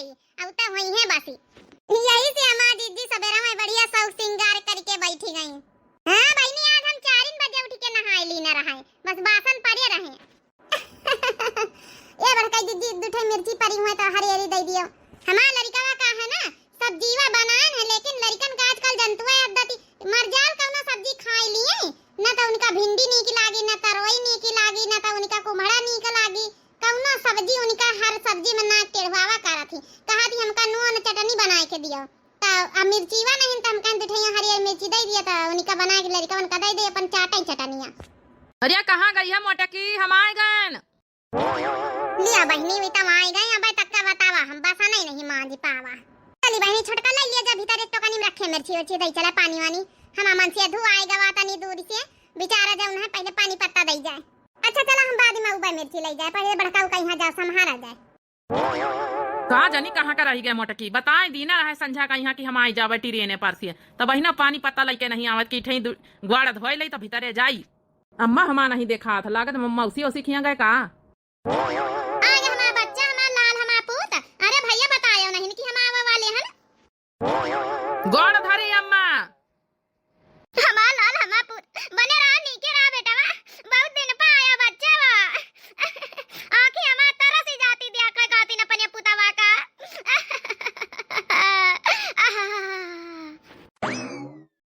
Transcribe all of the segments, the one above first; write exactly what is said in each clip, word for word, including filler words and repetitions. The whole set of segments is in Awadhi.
अब तो हुई है बसी। यही से हमार जिज्जी सबेरा में बढ़िया शौक सिंगार करके बैठी गई। हाँ बहिनी, आज हम चारिन बजे उठ के नहाए ली न रहे, बस बासन पड़े रहे। ए बड़का जिज्जी, दू ठे मिर्ची परी हुए तो हरियरी दे दियो। हमार लड़िकवा का है ना, सब्जीवा बनान है, लेकिन लड़िकन का आजकल जंतुआ आदत ही, मर जाल कौनो सब्जी खाए लिए, न तो उनका भिंडी नीक लागी, न तरोई नीक लागी, न तो उनका कुम्हड़ा नीक लागी। कौनो सब्जी उनका, हर सब्जी में नाक टेढ़वावा करत ही, कहत ही हमका नून चटनी बनाए के दियो। त अब मिर्चीवा नहीं त हमका दू ठे हरियर मिर्ची दे दिया, त उनका बना के लड़िकवन का दे दे अपन चाटे चटनिया। अरे कहाँ गई है मोटकी, हम आए गए। लिया बहिनी, वी त आए गए, अब तक का बतावा, हम बसा नहीं, नहीं मांझ पावा। चली बहिनी, छोटका ले लिया जा भीतर, एक टोकनी में रखे मिर्ची उर्ची दे चला पानी वानी। हम अमन से धु आए गवा तनी दूर से, बेचारा जौन है पहले पानी पत्ता दे जाए। अच्छा चला, हम बाद में उबा मिर्ची ले जाए, पहले बड़का का यहाँ जाओ, संभारा जाए। का जानी कहाँ का रही गए मोटकी, बताए दीना रहे संझा का यहाँ कि हम आई जावे टिरेने पर से, तब बहिना पानी पत्ता लेके नहीं आवत कि ठई दु-, ग्वाड़ धोए ले तो भीतरे जाई। अम्मा हमा नहीं देखा था, लागत म-, मौसी ओसी खिया गए का? आ गए हमार बच्चा, हमार लाल, हमार पूत। अरे भैया बतायो नहीं कि हम आवे वाले हन। गोड़ धरी अम्मा। हमार लाल, हमार पूत, बने रहा, नीके रहा बेटवा, बहुत दिन पा आया बच्चा बा। आँखी हमार तरस ही जाती देखा खातिन अपने पुतवा का।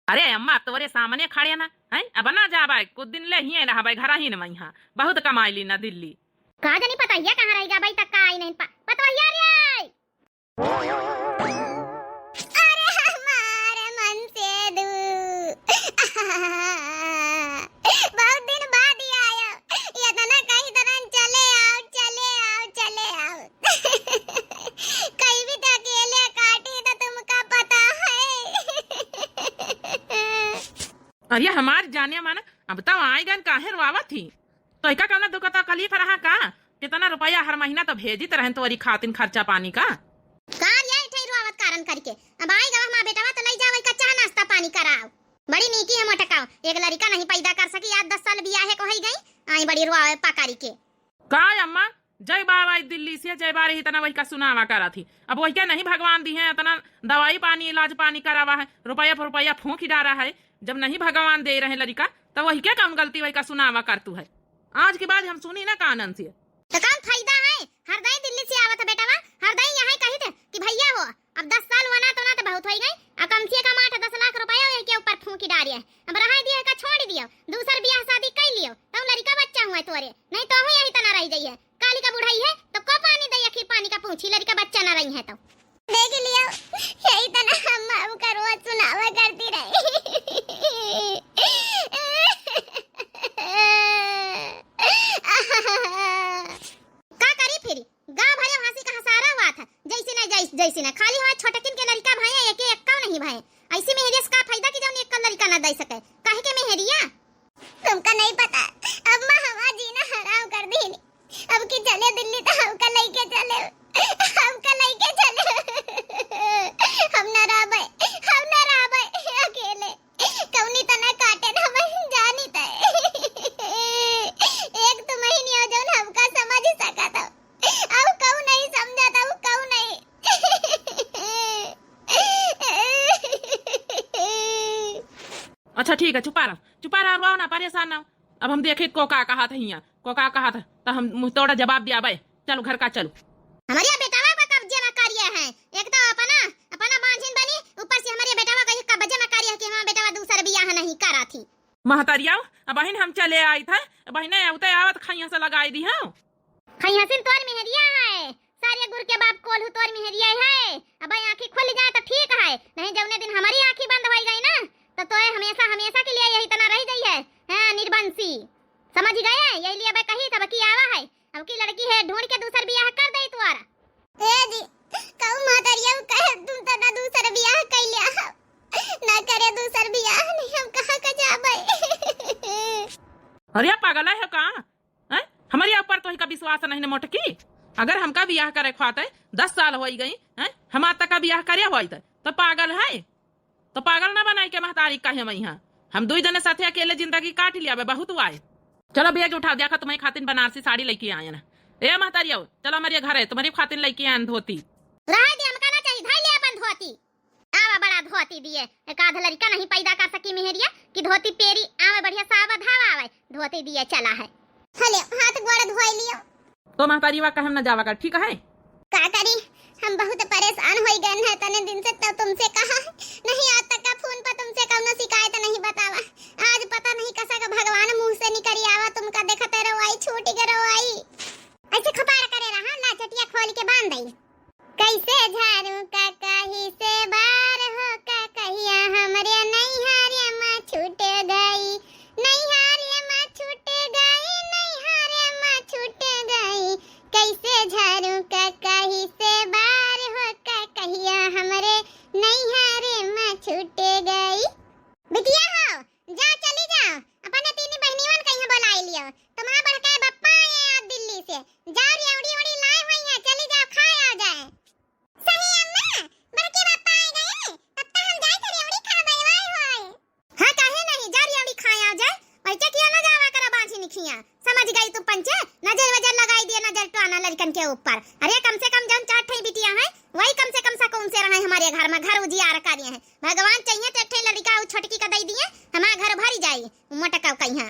अरे अम्मा, तोरे सामने खड़े ना, हैं? अब ना जाबे, कुछ दिन ले हिये रहबे, घर ही न मइहाँ, बहुत कमाई ली ना दिल्ली। का जानी पतोहिया कहाँ रहि गै, अबहीं तक का आई नहीं प-, पतोहिया रे! अरे हमार मन से दू, बहुत दिन बाद ही आयो, इतना कही तरह चले आओ, चले आओ, चले आओ। कहीं भी तो अकेले काटी तो तुमका पता है। अरे हमार जाने माना, अब तो आए गन काहे रोआवत ही? तो एका कौनो दुख तकलीफ रहा का? कितना रुपया हर महीना तो भेजित रहन तोरी खातिन खर्चा पानी का। का रे, इठई रोआवत कारण करके? अब आए गवा हमार बेटवा तो लई जावे का चाह नाश्ता पानी कराओ। बड़ी नीकी है मोटकाओ, एक लड़िका नहीं पैदा कर सकी, आज दस साल बियाहे को होई गई, आई बड़ी रोआवे पकारी के। का अम्मा, जय बार आई दिल्ली से, जय बार ही तना वही का सुनावा करा थी। अब वही क्या नहीं भगवान दी है, इतना दवाई पानी, इलाज पानी करावा है, रुपया पर रुपया फूंक ही डारा है। जब नहीं भगवान दे रहे लड़िका, तब वही क्या कौन गलती वही का सुनावा कर तू है। आज के बाद हम सुनी ना कानन से। तो कौन फायदा है? हर दाई दिल्ली से आवत है बेटवा, हर दाई यहाँ कही थे कि भैया हो, अब दस साल वना तो ना तो बहुत होई गई, आ कम से कम आठ दस लाख रुपया यही के ऊपर फूंकी डारिया है। अब रहा दियो का छोड़ दियो, दूसर बियाह शादी कर लियो, तब लड़िका बच्चा हुआ तोरे, नहीं तो हूँ यही तना रह जाइए। काली का बुढ़ाई है तो को पानी दे, आखिर पानी का पूछी, लड़िका बच्चा ना रही है तो। देख लियो, यही तना हम हमका रोज सुनावा करती रही। का करी फिर? गाँव भरे हंसी का हसारा हुआ था, जैसे ना जैस-, जैसे ना खाली हुआ छोटकिन के लड़िका भए, एक एक का नहीं भए। ऐसी मेहरिया से का फायदा कि जौन एक लड़िका ना दे सके, काहे के मेहरिया? तुमका नहीं पता, अम्मा हमार जीना हराम कर दीनी। अब की चले दिल्ली तो हमका लेके चले, हमका लेके चले। हम ना रहबे, हम ना रहबे अकेले। कौनी तना काटे ना बहन जानी तय। एक तो महीने हो जौन हमका समझ सकत हो। अब कहू नहीं समझत, अब कहू नहीं। अच्छा ठीक है, चुपा रहो, चुपा रहो, रोओ ना, परेशान ना हो। अब हम देखित को का कहत है हियाँ, को का कहत है, तो हम मुँह तोड़ा जवाब दियाबे। चलो घर का चलो। हमरे बेटवा का कब्जे में करिए हैं, एक तो अपना, अपना बांझिन बनी, ऊपर से हमरे बेटवा का कब्जे में करिए कि हमारा बेटवा दूसर बियाह नहीं करा थी। महतरिया, अबहिन हम चले आइत है, अबहिन अउते आवत खइया से लगाई दी हूँ। खइया से तोर मेहरिया है, सारे गुर के बाप कोल्हू तोर मेहरिया है। अब आँखी खुल जाए तो ठीक है, नहीं जौने दिन हमारी आँखी बंद हो गई ना, तो तोए हमेशा, हमेशा के लिए यही तना रह जाई है। हाँ, निर्बंसी, समझ गए? यही लिए अब कही तब की आवा है, अब की लड़की है, ढूंढ के दूसर बियाह कर दे तोरा। ए जी, कहू महतरिया कहे तुम तो ना दूसर बियाह कैले, ना करे दूसर बियाह, नहीं हम कहाँ का जाबे। अरे पागल है का? हैं? हमारे ऊपर तो इनका विश्वास नहीं न मोटकी। अगर हमका बियाह करे ख्वाते दस साल होई गई, हैं? हमार तक का बियाह करे होई तो, तो पागल है। तो पागल ना बनाई के महतारी काहे मइहाँ। हम दुई जने साथे अकेले जिंदगी काट लियाबे, बहुत वाए। चलो बैग उठाओ, देखा तुम्हारी खातिन बनारसी साड़ी लेके आए ना। ए महतारियो, चलो हमारे घर है, तुम्हारी खातिन लेके आए धोती। रहे दे, हमका ना चाही, धइ ले अपन धोती। आवा बड़ा धोती दिए, एक आध लड़िका नहीं पैदा कर सकी मेहरिया कि धोती पेरी आवे, बढ़िया सावा धावा आवे, धोती दिए चला है। हले, हाथ गोड़ धोइ लियो। तो महतारी वा कहे हम न जावा कर, ठीक है? का करी, हम बहुत परेशान होइ गए हैं, तने दिन से तो तुमसे कहा है, नहीं आज तक का फोन पर तुमसे कौनो शिकायत नहीं बतावा। आज पता नहीं कसा का भगवान मुंह से निकरी आवा, तुमका देखते रोवाई छूट के रोवाई। ऐसे खपाड़ करे रहा, ला चटिया खोल के बांध दई। कैसे झाड़ू का कही से बार हो का कहिया हमरे नैहरे मा छूट गई, नैहरे मा छूट गई, नैहरे मा छूट गई। कैसे झाड़ू का कही से बार हो का कहिया हमरे नैहरे मा छूट गई। बिटिया हो, जा चली जा, अपने तीनी बहनिवन कहिया बोलाई लियो। तुम्हार बड़का बप्पा आए आज दिल्ली से, जा रेवड़ी उड़ी लाए हुई है, चली जाओ खाए आ जाए। सही अम्मा, बड़के बप्पा आए गए, तब तक हम जाए थे रेवड़ी खा गए, वाई होए। हाँ, काहे नहीं, जा रेवड़ी खाए आ जाए, वैसे किया ना जावा करा बांझी निखिया। समझ गई तू पंचे, नजर वजर लगाई दिए, नजर टोना लड़कन के ऊपर। अरे कम से कम जौन चार ठे बिटिया है, वही कम से कम सुकून से रहे हमारे घर मा, घर उजियार करिए हैं। भगवान चाहिए तो एक ठे लड़का उ छोटकी का दई दिए, हमार घर भरी जाई, मोटका कहिया।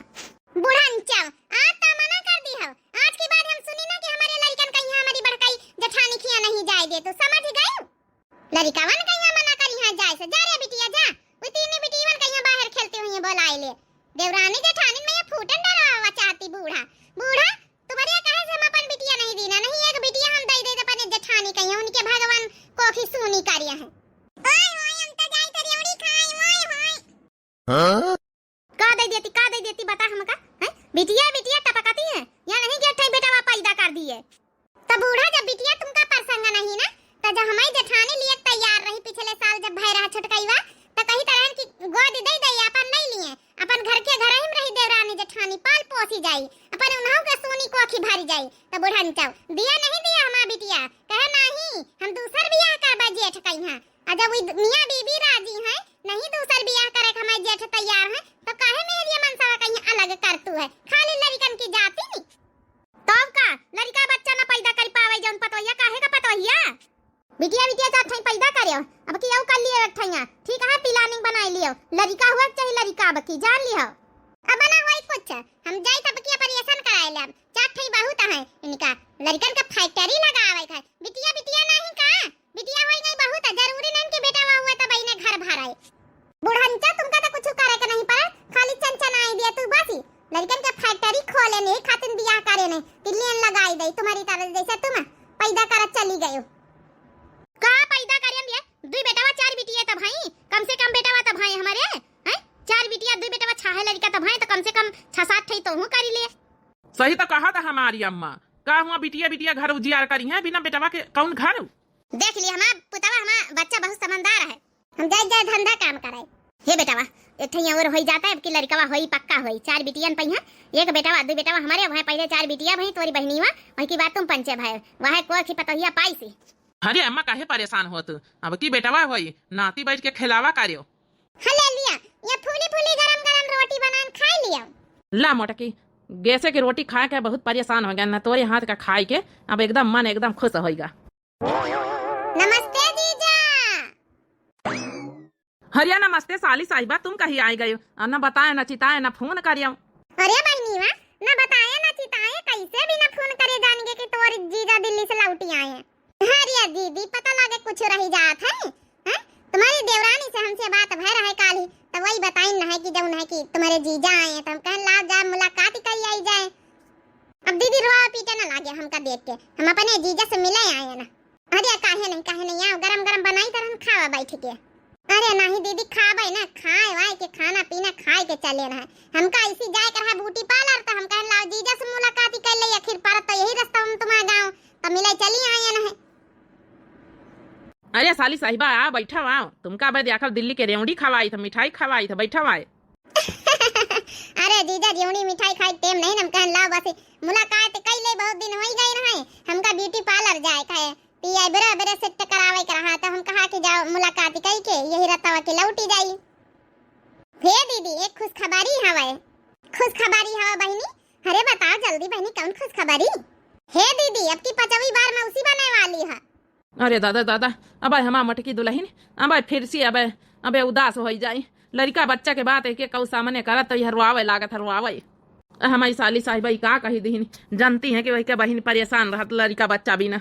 बुढ़नचा, आज तो मना कर दी हो, आज के बाद हम सुनी ना कि हमारे लड़कन कहिया हमारी बड़काई जेठानी खिया नहीं जाए दे, तो समझ गई? लड़िकावन कहिया मना करिहा जाए से, जा रे बिटिया जा, वो तीनी बिटियवन कहिया बाहर खेलते हुए बोलाए ले। देवरानी जेठानी में ये फूटन डरावा चाहती बूढ़ा, बूढ़ा, तुम्हारे कहे से हम अपन बिटिया नहीं दीना, नहीं एक बिटिया हम दे दे अपने जेठानी कहिया, उनके भगवान कोखी सूनी करिया है। ओए होए, हम तो जाई तो रेवड़ी खाई, ओए होए। हाँ? का दे देती, का दे देती, बता हमका, हैं? बिटिया, बिटिया टपकती है, या नहीं कि अठई बेटवा पैदा कर दिए। त बूढ़ा, जब बिटिया तुमका पसंद नहीं ना, त जब हमारी जेठानी लिए तैयार रही पिछले साल, जब भय रहा छोटकईवा, त कही तरहन कि गोद दे दे, अपन नहीं लिए, अपन घर के घर ही में रही देवरानी जेठानी, पाल पोसी जाई, अपन उन्हों के सोनी कोखी भरी जाई। त बूढ़ा चाव दिया नहीं दिया हमार बिटिया, कहे नहीं, हम दूसर बियाह करबे जेठ कहिया। आ जब ई मियाँ बीबी राजी हैं, नहीं दूसर बियाह करे के हमारे जेठ तैयार हैं, तो काहे मेहरिया मनसवा कहीं अलग करतू है, खाली लड़िकन की जाति नी। तब का लड़िका बच्चा न पैदा कर पावे जौन पतोहिया, काहे का पतोहिया? बिटिया, बिटिया चार ठई पैदा करियो, अब की यऊ कर लियो एक ठइया, ठीक है, planning बनाई लियो, लड़िका हुआ के चाही लड़िका अब की, जान लियो। अब ना होई कुछ, हम जाई तब की operation कराए ले, चार ठई बहुत है इनका, लड़िकन का factory लगावे का है, बिटिया, बिटिया नहीं का? बिटिया होई गई बहुत, जरूरी नहीं कि बेटा हुआ तब इन्हें घर भराए। बुढ़नचा, तुमका तो कुछ करे के नहीं पड़े, खाली चन चन आई दिया तू बस। लड़कन के factory खोले नहीं खातिर बियाह करे नहीं, तिल्लियन लगाई दे तुम्हारी तरह जैसे तुम पैदा करत चली गयो। का पैदा करियन ये? दुई बेटावा चार बिटिया तब हई, कम से कम बेटावा तब हई हमारे, हैं? चार बिटिया दुई बेटावा छह लड़का तब हई, तो कम से कम छह सात ठई तो हूँ करी ले। सही तो कहा था हमारी अम्मा, का हुआ बिटिया बिटिया घर उजियार करी है, बिना बेटावा के कौन घर? देख लिया हमार पुतवा, हमार बच्चा बहुत समझदार है। हम जाए जाए धंधा काम करे। हे बेटावा, एक ठे और होई जाता है, अब की लड़कवा होई पक्का होई, चार बिटियन पई हैं, एक बेटावा, दो बेटावा हमारे, वह पहले चार बिटिया भई, तोरी बहनी हुआ, वही की बात तुम पंचे भय, वह को की पतोहिया पाई सी। अरे अम्मा, काहे परेशान हो तू, अब की बेटावा होई, नाती बैठ के खिलावा कार्यो। हाँ, ले लिया, ये फूली फूली गरम गरम रोटी बनान खाई लिया। ला मोटकी, गैसे की रोटी खा के बहुत परेशान हो गया ना, तोरे हाथ का खाई के अब एकदम मन एकदम खुश होइगा। नमस्ते जीजा। हरिया नमस्ते साली साहिबा, तुम कहीं आई गयो, और न बताए, न चिताए, न फोन करियो। अरे बहनीवा, न बताए, न चिताए, कैसे भी न फोन करे जान के कि तोर जीजा दिल्ली से लौटी आए हैं। अरे दीदी, पता लागे कुछ रही जात है, हैं? तुम्हारी देवरानी से हमसे बात भय रहे काली, तो वही बताइन न है कि जौन है कि तुम्हारे जीजा आए हैं, तो हम कहन लाओ जा मुलाकात ही करी आई जाए। अब दीदी रोआ पीटे न लागे हमका देख के, हम अपने जीजा से मिले आए हैं ना। अरे काहे नहीं, काहे नहीं, आओ गरम गरम बनाई तरहन खावा बैठ के। अरे नहीं दीदी, खाबे ना, खाए वाए के खाना पीना खाए के चले रहे। हमका ऐसी जाए के रहा beauty parlour, तो हम कहन लाओ जीजा से मुलाकात ही कर ले, आखिर परत तो यही रास्ता हम तुम्हारे गाँव, तो मिले चली आए न है। अरे साली साहिबा, आ बैठा आओ, तुमका अबे देखल दिल्ली के रेवड़ी खवाई था, मिठाई खवाई था, बैठा आए। अरे जीजा, रेवड़ी मिठाई खाए के टेम नहीं, हम कहन लाओ बस मुलाकात कई ले, बहुत दिन होई गए रहे, हमका beauty parlour जाए का है। ती आइब्रो आइब्रो सेट करावे के रहा, तो हम कहा कि जाओ मुलाकात कई के यही रतवा के लौटी जाई। हे दीदी, एक खुशखबरी हवे। खुशखबरी हवे बहिनी? अरे बताओ जल्दी बहिनी, कौन खुशखबरी? हे दीदी, अब की पचवी बार मौसी बने वाली है। अरे दादा, दादा, अबे हमार मटकी दुलहिन, अबे फिर से अबे, अबे उदास होइ जाई। लरिका बच्चा के बात एके कऊ सामने करत तो यह रोआवे लागत है, रोआवे। अ, हमारी साली साहिबा ई का कही दिहिन, जानती हैं कि वही के बहिन परेशान रहत लरिका बच्चा बिना।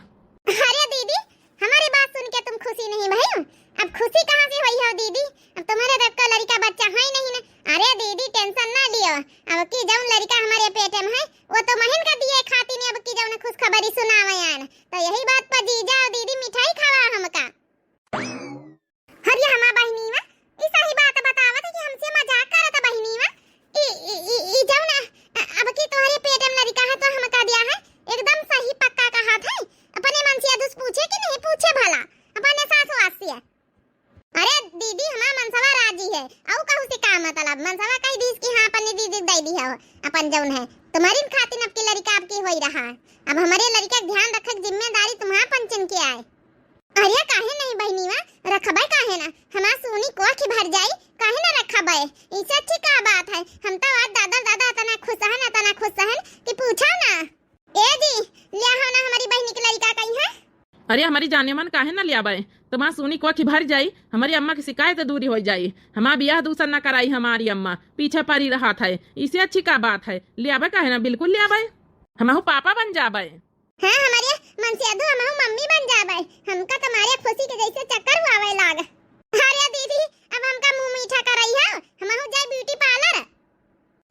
अरे दीदी, हमारी बात सुन के तुम खुशी नहीं भई? अब खुशी कहाँ से हुई हो दीदी? अब तुम्हारे रब का लरिका बच्चा है ही नहीं ना। अरे दीदी, tension ना लियो, अब की जौन लरिका हमारे पेट में है, वो तो महिन का दिए खाती ने अब की जौन खुशखबरी सुनावे आन। तो यही बात पर जीजा और दीदी मिठाई खवा हमका। अरे हमार बहिनीवा, ई सही बात बतावत है कि हमसे मजाक करत बहिनीवा। ई, ई, ई, ई जौन, अ, अब की तोहरे पेट में लरिका है तो हमका दिया है, एकदम सही पक्का कहत है। अपने मनसेधू से पूछे कि नहीं पूछे भला, अपने सास वास से। अरे दीदी, हमार मनसवा राजी है, अउ कहू से का मतलब? मनसवा कही दीस कि हाँ, अपने दीदी दे दी है, अपन जौन है, तुम्हारी खातिर अब की लरिका अब की होई रहा है। अब हमारे लरिका के ध्यान रखे के जिम्मेदारी तुम्हार पंचन के आए। अरे काहे नहीं बहिनीवा, रखबे काहे ना? हमार सोनी कोख भर जाई, काहे ना रखबे? इसे अच्छी का बात है? हम तो आज दादा दादा इतना खुश हन, इतना खुश हन कि पूछा ना। ए जी, लिया हो ना हमारी बहिनी के लड़का कहीं है? अरे हमारी जाने मन काहे ना लिया बे? तुम्हार सोनी कोख भर जाई, हमारी अम्मा की शिकायत दूरी हो जाई। हमार बियाह दूसर ना कराई हमारी अम्मा, पीछे पड़ी रहत है। इसे अच्छी का बात है? लिया बे काहे ना, बिल्कुल लिया बे। हमहू पापा बन जाबे। हाँ, हमारे मनसेधू हमहू मम्मी बन जाबे। हमका तुम्हारे खुशी के जैसे चक्कर हुआवे लाग। अरे दीदी, अब हमका मुंह मीठा करई हो, हमहू जाए beauty parlour।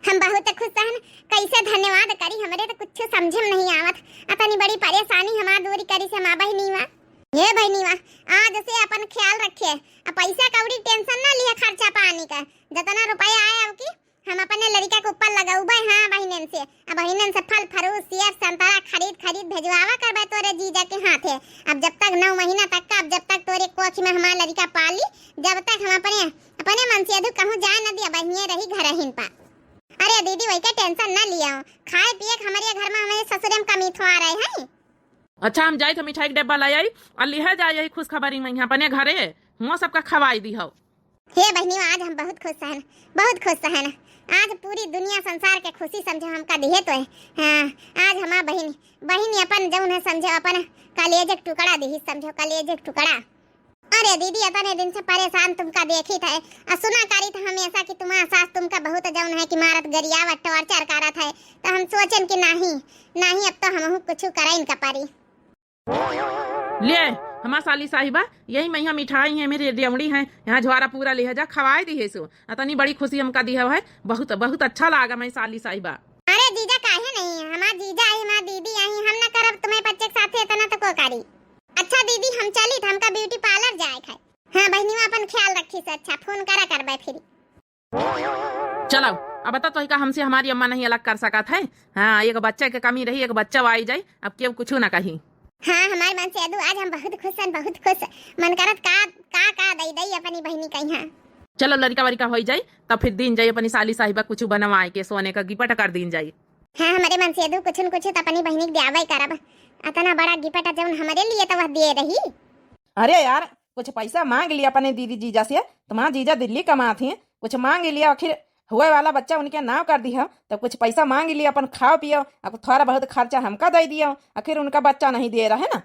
हम बहुत खुश हन, कैसे धन्यवाद करी, हमरे तो कुछ समझे में नहीं आवत। अतनी बड़ी परेशानी हमार दूरी करी से हमार बहिनीवा। हे बहिनीवा, आज से अपन ख्याल रखे, आ पैसा कौड़ी tension ना लिहे खर्चा पानी का। जितना रुपया आए अब की हम अपने लड़का के ऊपर लगौबे, हाँ, बहिनन से। अब बहिनन से फल fruit, सेब, संतरा खरीद, खरीद भेजवावा करबे तोरे जीजा के हाथे। अब जब तक नौ महीना तक का, अब जब तक तोरे कोख में हमार लड़का पाली, जब तक हम अपने, अपने मनसेधू कहूँ जाए न दिया, बहिनिये रही घरहिन पा। अरे दीदी, वही के tension ना लिया, खाए पिए के हमारे घर में, हमारे ससुरे में कमी थोड़ा रहे हैं। अच्छा, हम जाइत ह मिठाई के डब्बा ले आई और लिहे जाए यही खुशखबरी में यहाँ अपने घरे, हुआ सबका खवाई दी हो। हे बहिनी, आज हम बहुत खुश हन, बहुत खुश हन। आज पूरी दुनिया संसार के खुशी समझो हमका दिहे तो है। हाँ, आज हमार बहिन, बहिन अपन जौन है समझो अपन कलेज के टुकड़ा दिही, समझो कलेज के टुकड़ा। अरे दीदी, इतने दिन से परेशान तुमका देखी थे, आ सुना करी थे हमेशा कि तुम्हारा सास तुमका बहुत जौन है कि मारत गरियावत torture करत है, तो हम सोचन कि नहीं, नहीं, अब तो हमहू कुछ करे इनका परी। ले, हमार साली साहिबा, यही मैया मिठाई है, मेरी रेवड़ी है, यहाँ झोरा पूरा लिहे जा, खवाए दिहे सो। अतनी बड़ी खुशी हमका दिहे है, बहुत, बहुत अच्छा लागा मैं साली साहिबा। अरे जीजा, काहे नहीं, हमार जीजा आई, हमार दीदी आई, हम ना करब तुम्हें बच्चे के साथे इतना तो को करी। अच्छा दीदी, हम चली, हमका beauty parlour जाए खाए। हाँ बहिनी, अपन ख्याल रखी से, अच्छा phone करा करबे फिर। चलो, अब तो तोहिका हमसे हमारी अम्मा नहीं अलग कर सकत है। हाँ, एक बच्चा के कमी रही, एक बच्चा आई जाए, अब केहू कुछ ना कही। हाँ, हमार मनसेधू, आज हम बहुत खुश हन, बहुत खुश। मन करत का, का, का दई दई अपनी बहिनी कहीं। हाँ। चलो, लड़का वरिका होई जाई, तब फिर दीन जाई अपनी साली साहिबा कुछ बनवाए के, सोने का gift कर दीन जाई। हाँ, हमारे मनसेधू कुछ न कुछ तो अपनी बहिनी के दियावे करब। अतना बड़ा gift जौन हमारे लिए तो वह दिए रही। अरे यार, कुछ पैसा मांग लिया अपने दीदी जीजा से, तुम्हार जीजा दिल्ली कमात हैं, कुछ मांग लिया, आखिर हुए वाला बच्चा उनके नाव कर दिया, तो कुछ पैसा मांग लिया, अपन खाओ पियो, अब थोड़ा बहुत खर्चा हमका दे दियो, आखिर उनका बच्चा नहीं दे रहा है ना।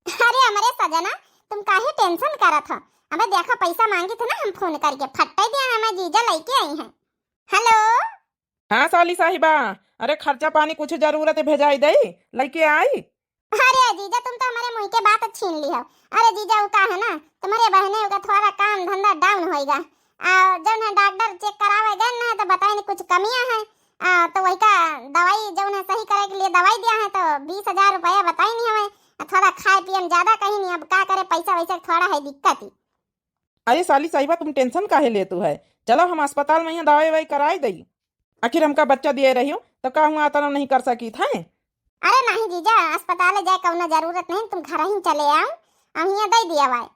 अरे हमरे सजना, तुम काहे tension करत हो? अबे देखो, पैसा मांगी थे ना, हम phone करके फट्टे दिया, हमारे जीजा लेके आई हैं। Hello। हाँ साली साहिबा, अरे खर्चा पानी कुछ जरूरत है, भेजाई दई, लेके आई। अरे जीजा, तुम तो हमारे मुंह के बात छीन ली हो। अरे जीजा, वो का है ना, तुम्हारे बहने का थोड़ा काम धंधा down होइगा। आ, जौन है डॉक्टर check करावे गए ना, तो बताए नहीं कुछ कमियां हैं। आ, तो वही का दवाई जौन है सही करे के लिए दवाई दिया है, तो बीस हजार रुपया बताई नहीं हमें। आ, थोड़ा खाए पिए में ज्यादा कहीं नहीं, अब का करे, पैसा वैसा थोड़ा है दिक्कत ही। अरे साली साहिबा, तुम tension काहे लेतू है? चलो हम अस्पताल में यहाँ दवाई ववाई कराई दई। आखिर हमका बच्चा दिए रही हो, तो का हुआ अतना नहीं कर सकी था? अरे नहीं जीजा, अस्पताल जाए कौनो जरूरत नहीं, तुम घर ही चले आओ, हम यहाँ दे दिया भाई।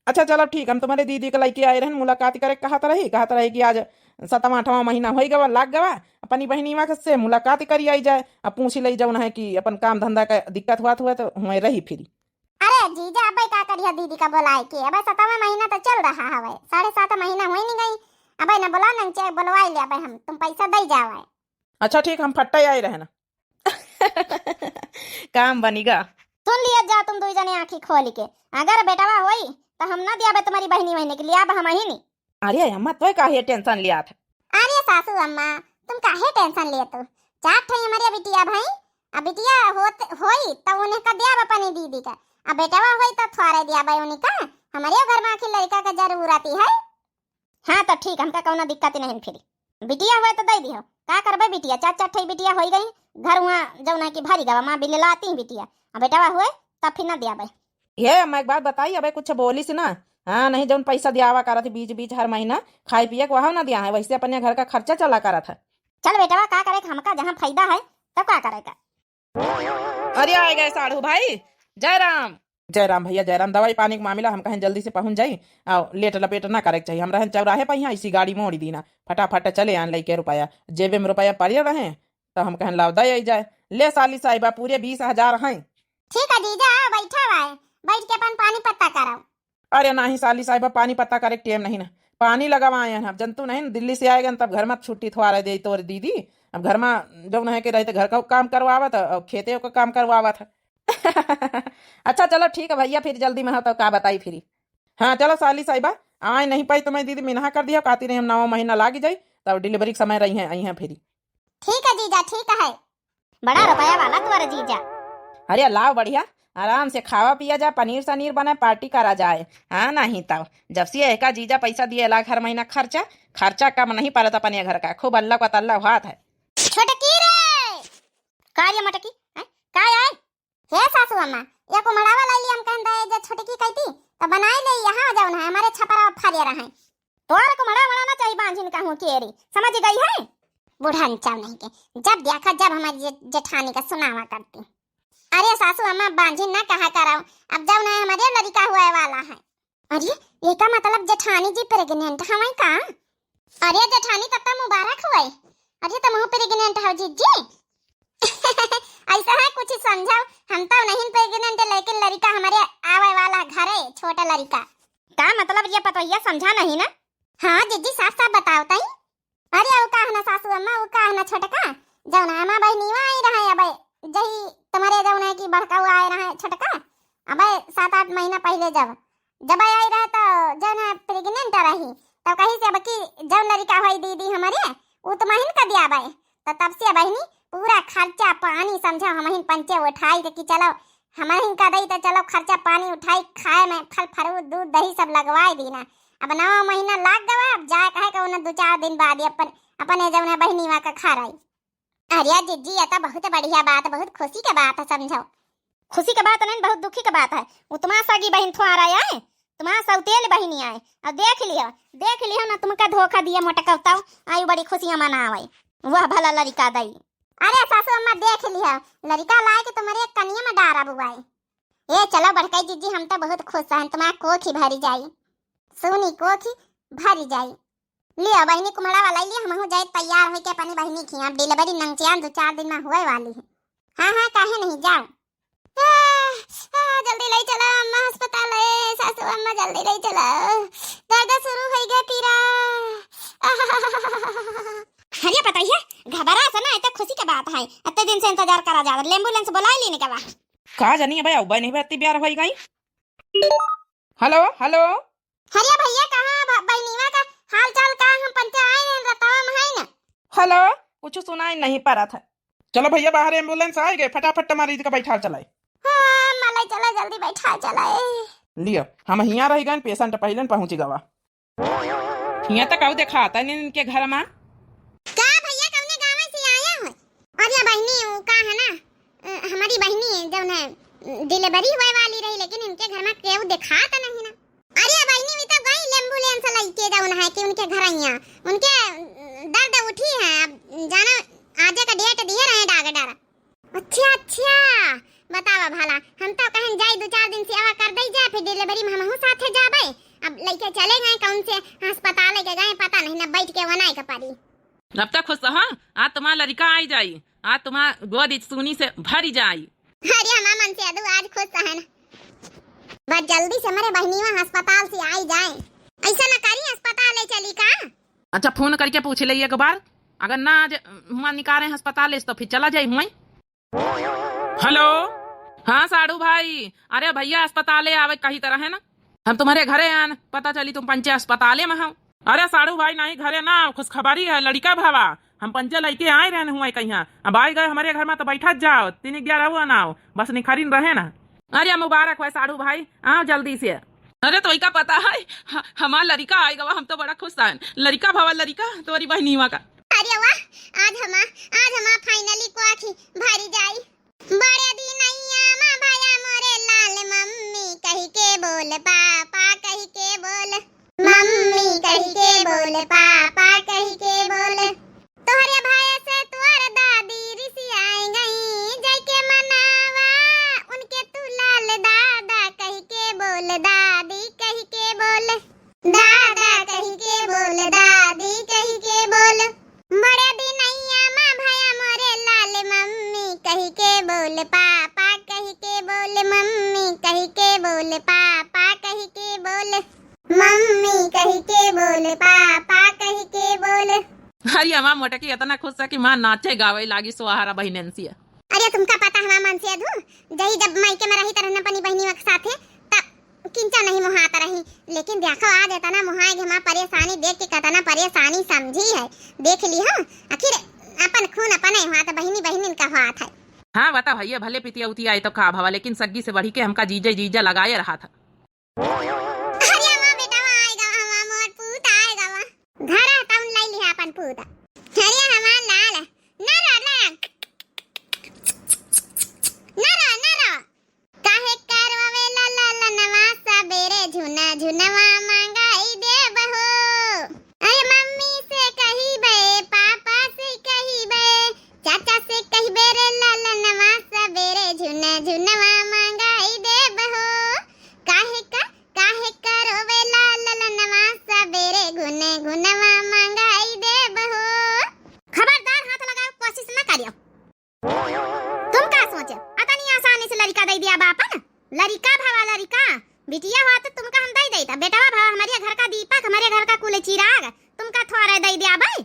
अच्छा चलो ठीक, हम तुम्हारे दीदी के लेके आए रहन, मुलाकात करे कहत रही, कहत रही कि आज सतवां आठवां महीना होई गवा, लाग गवा, अपनी बहिनीवा के से मुलाकात करी आई जाए, अब पूछ ले जौन है कि अपन काम धंधा का दिक्कत हुआ हुआ तो हुए रही फिरी। अरे जीजा, अबे का करिया दीदी का बुलाए के? अबे सतवां महीना तो चल रहा हवे, साढ़े सात महीना होई नहीं गई। अबे न बुला, न चाहे बुलवाई ले, अबे हम तुम पैसा दे जावे। अच्छा ठीक, हम फट्टा ही आए रहे ना। काम बनिगा। सुन लिया जा तुम दुई जने आँखी खोल के, अगर बेटवा होई त हम ना दियाबे तुम्हारी बहिनी वहिनी के, लियाब हमहिनी। अरे अम्मा, तोय काहे tension लियात है? अरे सासू अम्मा, तुम काहे tension लेत हो? चार ठे हमरे बिटिया भाई, अब बिटिया होत, होई त उन्हें का दियाब अपनी दीदी का, अब बेटवा होई त थोड़े दियाब उन्हीं का। हमरे घर में आखिर लड़का का जरूरत ही है। हाँ त ठीक, हमका कौनो दिक्कत नहीं फिर। बिटिया हुए त दे दिहो, का करबे बिटिया, चार चार ठे बिटिया होई गई, घर हुआ जौना की भरी गवा, माँ बिल्ला आती बिटिया, अब बेटवा हुए तब फिर ना दियाबे। हे अम्मा, एक बात बताई, अबे कुछ बोलिस ना। हाँ, नहीं, जौन पैसा दियावा करत है बीच बीच हर महीना, खाए पिए के, वह ना दिया है, वैसे अपने घर का खर्चा चला करत है। चल बेटवा, का करे के, हमका जहाँ फायदा है तब का करे का। अरे आ गए साढ़ू भाई, जय राम। जय राम भैया, जय राम। दवाई पानी के मामला हम कहें जल्दी से पहुँच जाई, और लेट लपेट ना करे के चाहिए। हम रहन चौराहे पर यहाँ इसी गाड़ी मोड़ी दीना, फटाफट चले आन लेके रुपया, जेबे में रुपया पड़े रहे, तो हम कहें लाव दे आई जाए। ले साली साहिबा, पूरे बीस हजार हैं। ठीक है जीजा, आओ बैठा हुआ है, बैठ के अपन पानी पत्ता कराओ। अरे नाही साली साहिबा, पानी पत्ता करे के टेम नहीं ना, पानी लगावा आए हैं। अब जंतु नहीं ना, दिल्ली से आएगा ना, तब घर में छुट्टी थोड़ा दे तोर दीदी। अब घर में जौन है के रहते, घर का काम करवावत है और खेते का काम करवावत है। अच्छा चलो ठीक है भैया, फिर जल्दी में हो तो का बताई फिर। हाँ चलो साली साहिबा, आए नहीं पाई तो मैं दीदी मिनहा कर दिया, कहती रही हम नवा महीना लागी जाई, तब delivery के समय रही है, आई हैं फिर। ठीक है जीजा, ठीक है। बड़ा रुपया वाला तोर जीजा। अरे लाव बढ़िया, आराम से खावा पिया जा, पनीर सनीर बने, party करा जाए। हाँ नहीं तब जब से एका जीजा पैसा दिए ला हर महीना खर्चा, खर्चा कम नहीं पड़त अपने घर का, खूब अल्लाह को तल्ला हुआत है। छोटकी रे! का रे मोटकी? हैं? का आए? हे सासू अम्मा, ये कुमड़ावा लाई ली, हम कहन दे जे छोटकी कहती, तो बनाई ले यहाँ जौन है, हमारे छपरा फरिया रहे। तोर कुमड़ा वड़ा ना चाहिए बांझिन कहूँ केरी, समझ गई है? बुढ़न चाव नहीं के, जब देखा जब हमारी जे-, जेठानी का सुनावा करती। अरे सासू अम्मा बांझिन ना कहा कराओ, अब जौन है हमारे लड़का हुए वाला है। अरे, एका मतलब जेठानी जी pregnant हवई का? अरे जेठानी, तब त मुबारक हुए। अरे, तुमहू pregnant हो जीजी? ऐसा है कुछ समझाओ, हम तो नहीं pregnant, लेकिन लड़का हमारे आवे वाला घरे, छोटा लड़का। का मतलब ये पतोहिया समझा नहीं ना? हाँ जीजी, साफ साफ बताओ तई। अरे, उ का है ना सासू अम्मा, उ का है ना छोटका, जौन है हमार बहिनीवा आई रहे, अब जही तुम्हारे जौन है कि बड़का उ आए रहे छोटका, अब सात आठ महीना पहले जब, जब आई रहे तो जौन है pregnant रही, तब कही से अब की जौन लड़का होई दीदी हमारे, उ तुम्हें का दिया बाय। तो तब से बहिनी पूरा खर्चा पानी समझा हमहिन पंचे उठाई के कि चलो हमहिन का दई तो चलो खर्चा पानी उठाई, खाए में फल फ्रूट दूध दही सब लगवाए दीना। अब नवा महीना लाग गवा, अब जाए कहे के उन्हें दो चार दिन बाद ही अपन, अपने जौन है बहिनीवा का घर आई। अरे जिज्जी, ये तो बहुत बढ़िया बात, बहुत खुशी के बात है, समझो। खुशी के बात नहीं, बहुत दुखी के बात है। वो तुम्हारा सगी बहिन थोड़ा आए, तुम्हारा सौतेल बहिनी आए, और देख लियो, देख लियो ना, तुमका धोखा दिया मोटका उताऊ, आयु बड़ी खुशियाँ मनावे। वाह भला लड़का दई। अरे सासू अम्मा, देख लियो, लड़का लाए के तुम्हारे कनिया में डारा बुआई। ए चलो बड़काई जिज्जी, हम तो बहुत खुश हैं, तुम्हारा कोखी भरी जाई, सुनी कोखी भरी जाई। लियो बहिनी कुमड़ा वाला लियो, हमहू जाए तैयार होके अपनी बहिनी की, अब delivery नंगचियान दो चार दिन में हुए वाली है। हाँ हाँ, काहे नहीं, जाओ। आ, आ, जल्दी ले चलो अम्मा अस्पताल, ए सासू अम्मा जल्दी ले चलो, दर्द शुरू हो गया पीरा। अरे पतोहिया, घबरा से ना, इतने खुशी के बात है, इतने दिन से इंतजार करा जा, ambulance बुला ली निकवा। का जानी अब अब्बा नहीं बत्ती ब्यार होई गई। हेलो, हेलो। अरे भैया, कहाँ ब-, बहिनीवा का हाल चाल का? हम पंचे आए रहे रतवा में है ना। हेलो, कुछ सुनाई नहीं पड़त है। चलो भैया, बाहर ambulance आ गए, फटाफट मरीज का बैठा चलाए। हाँ, मलाई चला, जल्दी बैठा चलाए। लियो, हम हियाँ रह गए, patient पहले पहुँच गवा। हियाँ तक आऊ देखाता नहीं इनके घर में। का भैया, कौने गाँव से आया हो? अरे बहिनी, वो का है ना, अ, हमारी बहिनी है, जौन है, delivery हुए वाली रही, लेकिन इनके घर में केहू देखात नहीं ना। अरे बहिनी, वी तो गई ambulance लइके, जौन है कि उनके घर आइया, उनके, अ, दर्द उठी है, अब जाना आजे का date दिए रहे डॉक्टर। अच्छा, अच्छा, बतावा भला, हम तो कहन जाई दो चार दिन सेवा कर दई जा, फिर delivery में हमहू साथे जाबे। अब लइके चले गए, कौन से अस्पताल लेके गए पता नहीं ना, बैठ के वनाए के पड़ी। अब तक खुश हो, आज तुम्हारा लड़का आई जाई, आज तुम्हारा गोद इच सूनी से भरी जाई। अरे हमार मन से अदू आज खुश है ना, बस जल्दी से हमारे बहनीवा अस्पताल से आई जाए। ऐसा ना करी, अस्पताल ले चली का? अच्छा, फोन करके पूछ ले एक बार, अगर ना आज हुआ निकाले अस्पताल से तो फिर चला जाई हुआ। हेलो। हाँ साढ़ू भाई, अरे भइया अस्पताले आवे कही तरह है ना, हम तुम्हरे घरे आन, पता चली तुम पंचे अस्पताले में हो। अरे साढ़ू भाई, नाहीं घरे ना, खुशखबरी है, लड़िका भवा। हम पंचे लइके आए रहन हुए कहिया, अब आइ गए हमरे घर में तो बैठत जाओ, तीन ग्यारह वो अनाओ, बस निखरिन रहे ना। अरे मुबारक होए साढ़ू भाई, आओ जल्दी से। अरे तो इका पता है, ह-, हमार लड़िका आइ गवा, हम तो बड़ा खुश हन। लड़िका भवा लड़िका, तोरी बहिनीवा का। अरे वाह, आज हमार, आज हमार finally कोखी भरी जाई। बड़े दिनैया मा भया मोरे लाल, मम्मी कहि के बोल, पापा कहि के बोल, मम्मी कहि के बोल, पापा कहि के बोल। तोहरे भय से तोर दादी रिसियाइ गई, जाइके मनावा उनके तू लाल, दादा कहि के बोल, दादी कहि के बोल। दादा कहि के बोल, दादी कहि के बोल। बड़े दिनैया मा भया मोरे लाल, मम्मी कहि के बोल, पापा कहि के बोल, मम्मी कहि के बोल, पापा कहि के बोल, मम्मी कहि के बोल, पापा कहि के बोल। अरे हमार मोटकी इतना खुश है कि माँ नाचे गावे लागी सोहरा बहिनन से। अरे तुमका पता हमार मनसेधू, जही जब मायके में रही तरह अपनी बहिनी के साथे, तब किंचा नहीं मोहात रही, लेकिन देखो आज इतना मोहाए कि हमार परेशानी देख के कितना परेशानी समझी है। देख ली हो, आखिर अपन खून अपन है, हुआ तो बहिनी बहिनी का हुआ था। हाँ बता भइया, भले पितिया उतिया आए तो का भवा, लेकिन सग्गी से बढ़ी के हमका जीजा जीजा लगाए रहा था। अरे हमार बेटा वहाँ आएगा, हमार मोर पूत आएगा वहाँ। धरा तब लाई लिहा अपन पूत। अरे हमार लाल, ना रो, ना रो। ना रो, ना रो। काहे करवावेला ललनवा सबेरे झुना झुनवा मंगाई देब हो। अरे मम्मी से कहिबे, पापा से कहिबे, चाचा से कहिबे रे ललनवा सबेरे झुना झुनवा मंगाई देब हो। काहे का, काहे करवावेला ललनवा सबेरे घुने घुनवा मंगाई देब हो। खबरदार हाथ लगावे कोशिश ना करियो। तुम का सोचे, अतनी आसानी से लड़िका दे दिया बापन? लड़िका भवा लड़िका, बिटिया हुआ तो तुमका हम दे देता, बेटवा भवा हमारे घर का दीपक, हमारे घर का कुल चिराग, तुमका थोड़े दे दिया भाई।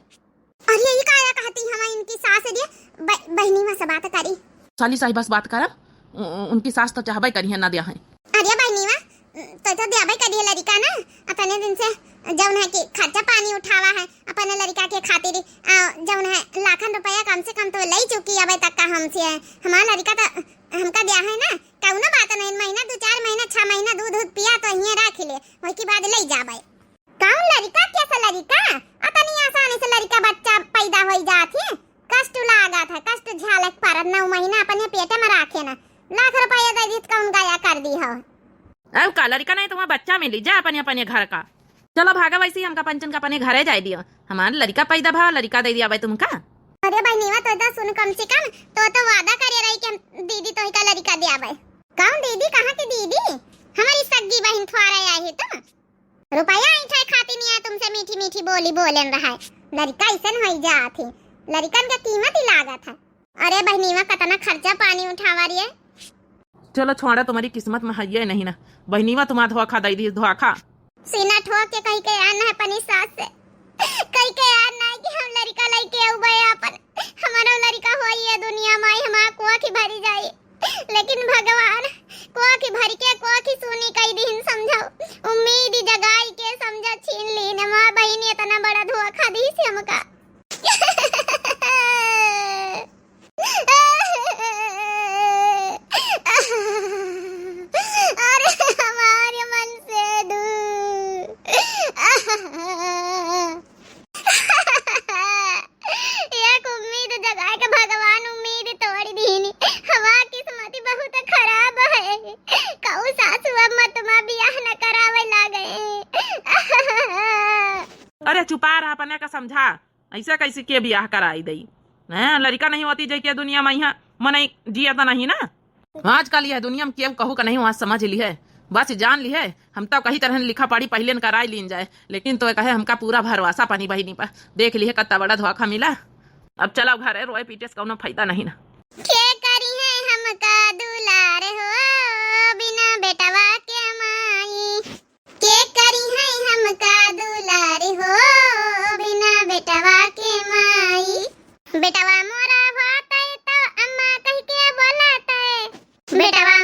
अरे ई काया कहती हम इनकी सास रे, ब-, बहिनी मा से बात करी। साली साहिबा से बात करा, उ-, उ-, उनकी सास तो चाहबे करी है ना दिया है। अरे बहिनीवा, तो, तो द्याबे करिहे लड़िका ना, अतने दिन से जौन है कि खर्चा पानी उठावा है अपने लड़िका के खातिर, आ, जौन है लाखन रुपया कम से कम तो लई चुकी अबे तक का हमसे है। हमार लड़िका तो हमका द्या है ना, कौनो बात नहीं, महीना दो चार महीना, छह महीना दूध, दूध पिया तो हिये रख ले, वही के बाद लई जाबे। कौन लड़िका, कैसा लड़िका? अतनी आसानी से लड़िका बच्चा पैदा होई जात है? कष्ट लागत है, कष्ट झेलक परत, नौ महीना अपने पेट में राखे ना, लाख रुपया दे दीत कौन गाया कर दी हो। अब का लड़िका नहीं तुम्हारा बच्चा मिली, जा अपने अपने घर का। चलो भागा, वैसे ही हमका पंचन का अपने घरे जाए दियो, हमार लड़िका पैदा भा, लड़िका दे दिया भाई तुमका। अरे बहनीवा, तो, तो सुन, कम से कम तो, तो वादा करे रही कि हम दीदी तोही का लड़िका द्याबे। कौन दीदी, कहाँ की दीदी? हमारी सग्गी बहन थ्वारे आई है तुम। रुपया ऐंठे खाती नहीं है, तुमसे मीठी मीठी बोली बोलेन रहा है। लड़िका ऐसन होई जात है, लड़िकन का कीमत ही लागत है। अरे बहनीवा, कतना खर्चा पानी उठावा रही है। चलो छोड़ा, तुम्हारी किस्मत में है ये नहीं ना। बहनीवा तुम्हारा धोखा दे दी, धोखा। सीना ठोक के कही के आना है अपनी सास से, कही के आना है कि हम लड़िका लेके आउबे अपन, हमारो लड़िका होई ये दुनिया में, हमार कोख भरी जाई। लेकिन भगवान कोख भर के कोख सूनी कई दिन समझो, उम्मीद जगाई के समझो छीन ली। हमार बहन इतना बड़ा धोखा दी से हमका। अरे हमारे मन से दूर। एक उम्मीद जगा के भगवान उम्मीद तोड़ दीनी। हमार किस्मत बहुत खराब है। कहू सासू अम्मा तुम्हार बियाह न करावे लागे। अरे चुपा रहा, अपने का समझा, ऐसे कैसे के बियाह कराई दई? हैं, लड़िका नहीं होती जई के दुनिया में यहाँ मनई जिया तो नहीं ना। आजकल यह दुनिया में केहू कहू का नहीं, वहाँ समझ लिहे, बस जान लिहे। हम तो कही तरह लिखा पढ़ी पहले न कराई लीन जाए, लेकिन तो कहे हमका पूरा भरवासा पानी बहिनी पर। देख लिहे कत्ता बड़ा धोखा मिला। अब चलो घरे, रोए पीटे से कौनो फायदा नहीं ना। के करी है हमका दुलार हो, बिना बेटवा के माई। के करी है हमका दुलार हो, बिना बेटवा के माई। बेटवा मोरा होतै तो अम्मा कह के बोलतै। बेटवा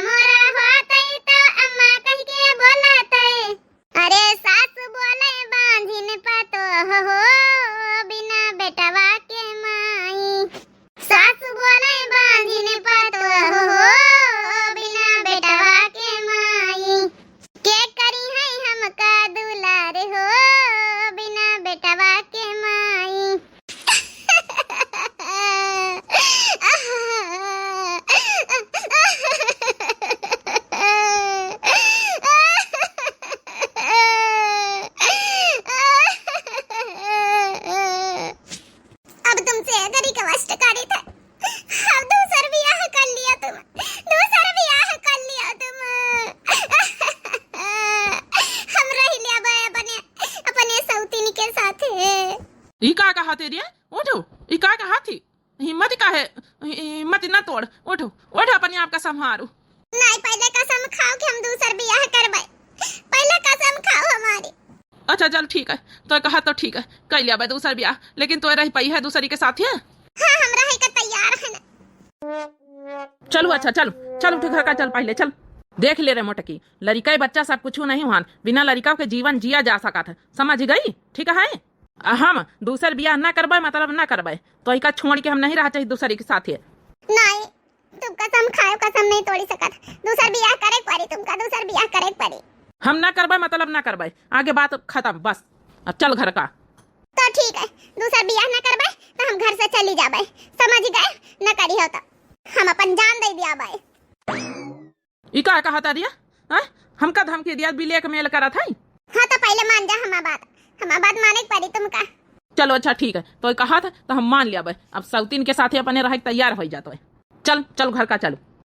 ई का कहत है रे? उठो, ई का कहत ही? हिम्मत का है? हि-, हिम्मत ना तोड़, उठो, उठो, अपने आप का संभारो। नहीं, पहले कसम खाओ कि हम दूसर बियाह करबे, पहले कसम खाओ हमारी। अच्छा चल ठीक है, तो कहा तो ठीक है, कर लिया बे दूसर बियाह, लेकिन तो रह पाई है दूसरी के साथ है? हाँ, हम रहे का तैयार है ना। चलो अच्छा, चलो, चल उठ घर का, चल पहले चल। देख ले रे मोटकी, लड़िका बच्चा सब कुछ नहीं हुआन, बिना लड़िका के जीवन जिया जा सकत है, समझ गई? ठीक है, आ हम दूसर बियाह ना करबे, मतलब ना करबे, तो इका छोड़ के हम नहीं रह चाहिए दूसरी के साथ है। नहीं, तुम कसम खाओ, कसम नहीं तोड़ी सकत, दूसर बियाह करे के पड़ी तुमका, दूसर बियाह करे के पड़ी। हम ना करबे, मतलब ना करबे, आगे बात खत्म, बस अब चल घर का। तो ठीक है, दूसर बियाह ना करबे तो हम घर से चली जाबे, समझ गए? न करी हो तो हम अपन जान दे दिया बे। ई का कहत है रे? हैं? हमका धमकी दिया, blackmail करत है? हाँ, तो पहले मान जा हमार बात, हमार बात माने के पड़ी तुमका। चलो अच्छा ठीक है, तो कहत है तो हम मान लिया बे, अब सौतीन के साथे अपने रहे के तैयार हो जात है। चल चल घर का चलो।